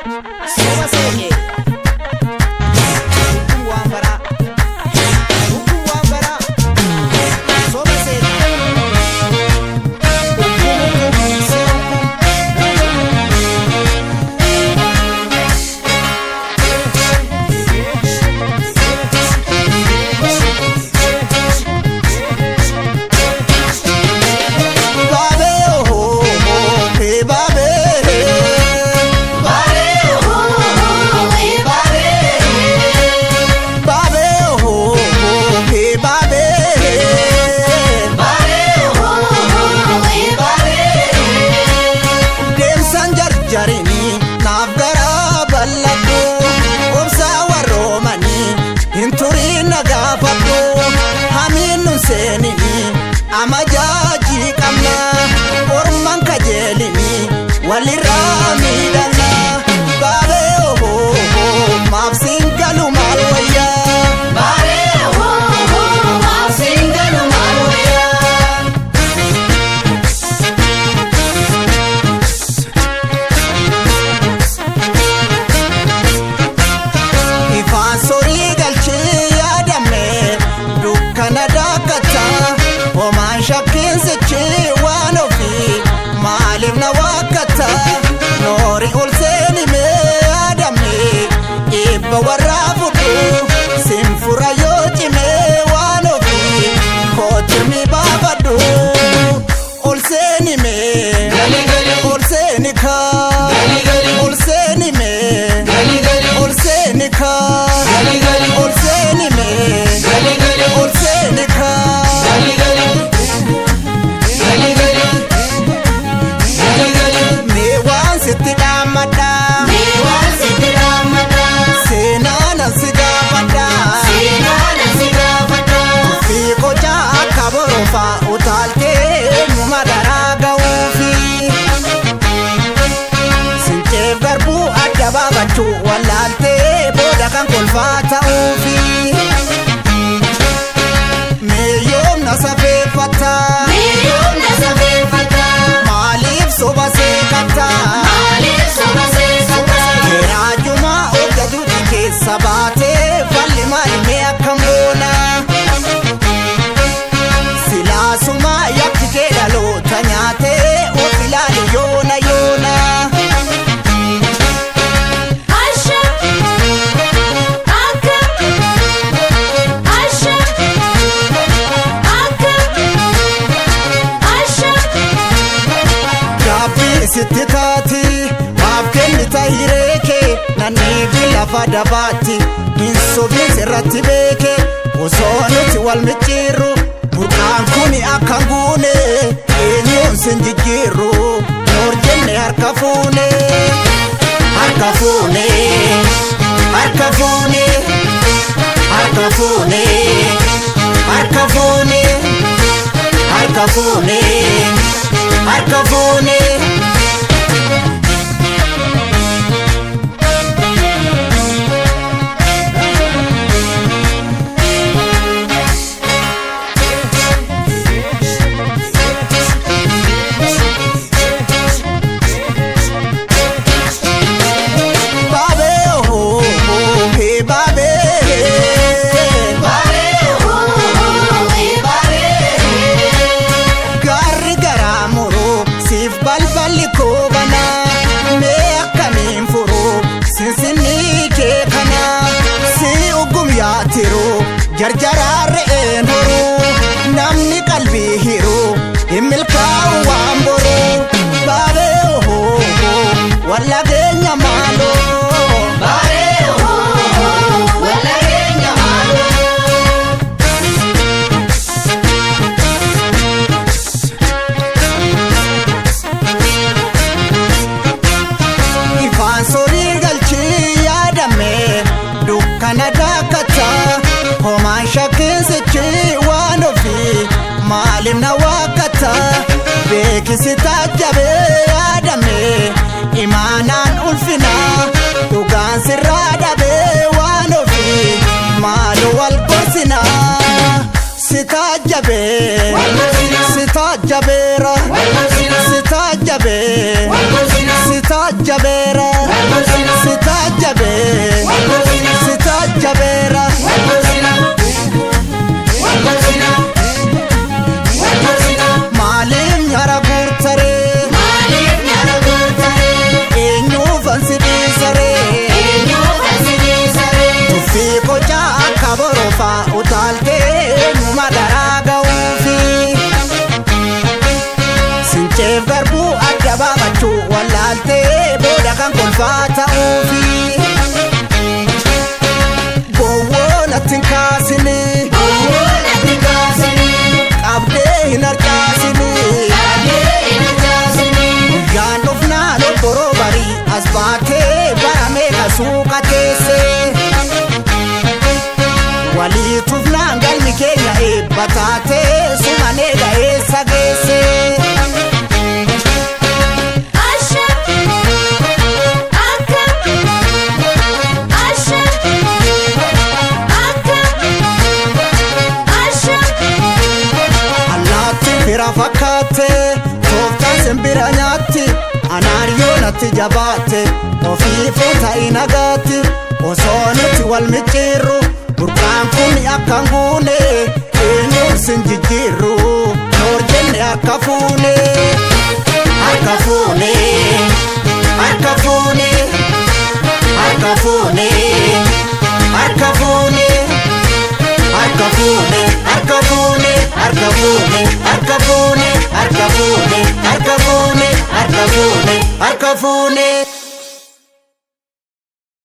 Soba seeqee. Kun waan baraa. Kun waan baraa. Soba seeqee. Deemsaan jarjarini naaf garaa bal'adhu, obsaa warroomanii hin turin na gaafadhu. Hamiin nun seenini amajaajii qabna, orman kajeelini walirraa miidhagna. Baabee ohoo, maaf siin galu maal wayyaa? Baabee ohoo, maaf siin galu maal wayyaa? Ifaan sorii galchee yaadame dukkana daakata, homaan shakkiinsichi waan ofii maaliif na waakkata? Noori ol seenimee yaadame eebba warraa fudhu, sinfura yoo cimee waan ofii kootirmi baafadhu. Ol seenimee. Gali gali. Ol seeni kaa. Gali gali. Ol seenimee. Gali gali. Ol seeni kaa. Gali gali. Ol seeni mee. Gali gali. Ol seeni kaa. Gali gali. Gali gali. Gali gali. Mee waan sitti dhaammadha. Mee waan sitti dhaammadha. Seenaan si gaafadha. Seenaan si gaafadha. Fiigochaa akka borofaa utaaltee eenyuma daraa ga'uufi. Sinceef garbuu adda baafachuu wallaaltee booda kan kolfaa ta'uufi. Mee yoomna safeeffata? Mee yoomna safeeffata? Maaliif soba seeqatta? Maaliif soba seeqatta? Raajuma hojjetuuti keessa baatee falli maalmee akkam goona? Silaasuma yakki kee dhaloota nyaatee of ilaali yoona yoona. Asha akka Asha akka Asha. Gaabbii sitti taati maaf kennita hiree kee nanniifi lafa dabaatti hin sobiin sirratti beeke, osoo nuti wal micciirru burqaan kuni akka hin guune eenyuun sin jijjiirru noor jenne harka fuune, harka fuune, harka fuune, harka fuune, harka fuune, harka fuune, harka fuune. Baabee ohoo, hee baabee. Baabee ohoo, baabee. Gaarri garaa muruu siif balballi koo banaa, mee akkamiin furuu sinsinnii kee kana? Si ugum yaatiruu jarjaraa re'een horuu, namni qalbii hiruu hin milkaa'u waan boruu. Baabee ohoo, walla keenya maaloo. Baabee ohoo, walla keenya maaloo. Ifaan sorii galchii yaadame dukkana daakata, homaan shakkiinsichi waan ofii maaliif na waakkata? Beekisi taajjabee yaadame imaanaan ulfina dhugaan sirraa dhabee waan ofii maalu wal gorsina. Si taajjabee, si taajjabeera, si taajjabee, si taajjabeera. taajjabeera, si taajjabee, si taajjabeera. Maaliif nyaara guurtaree? Maaliif nyaara guurtaree? Eenyuuf ansi dhiisaree? Eenyuuf ansi dhiisaree? Tuffii qocaa akka borofaa utaaltee eenyuma daraa ga'uufi. Sinceef garbuu adda baafachuu wallaaltee booda kan kolfaa ta'uufi. Gowwoo natti hin kaasini, Gowwoo natti kaasini. qabdee hin harcaasini. Qabdee hin harcaasini. Guyyaan dhufnaan obboroo barii as baatee bara meeqa suuqa teessee. Walii tufnaan galmi keenya eebba taatee sumanee ga'eessa geessee. Asha akka Asha akka Asha. Allaatti fira fakkaatte tooftaan simbira nyaatti anaan yoo natti jabaatte ofii fuuta hin agaatti osoo nuti wal micciirru burqaan kun akka hin guune eenyuun sin jijjiirru noor jenne akka fuune.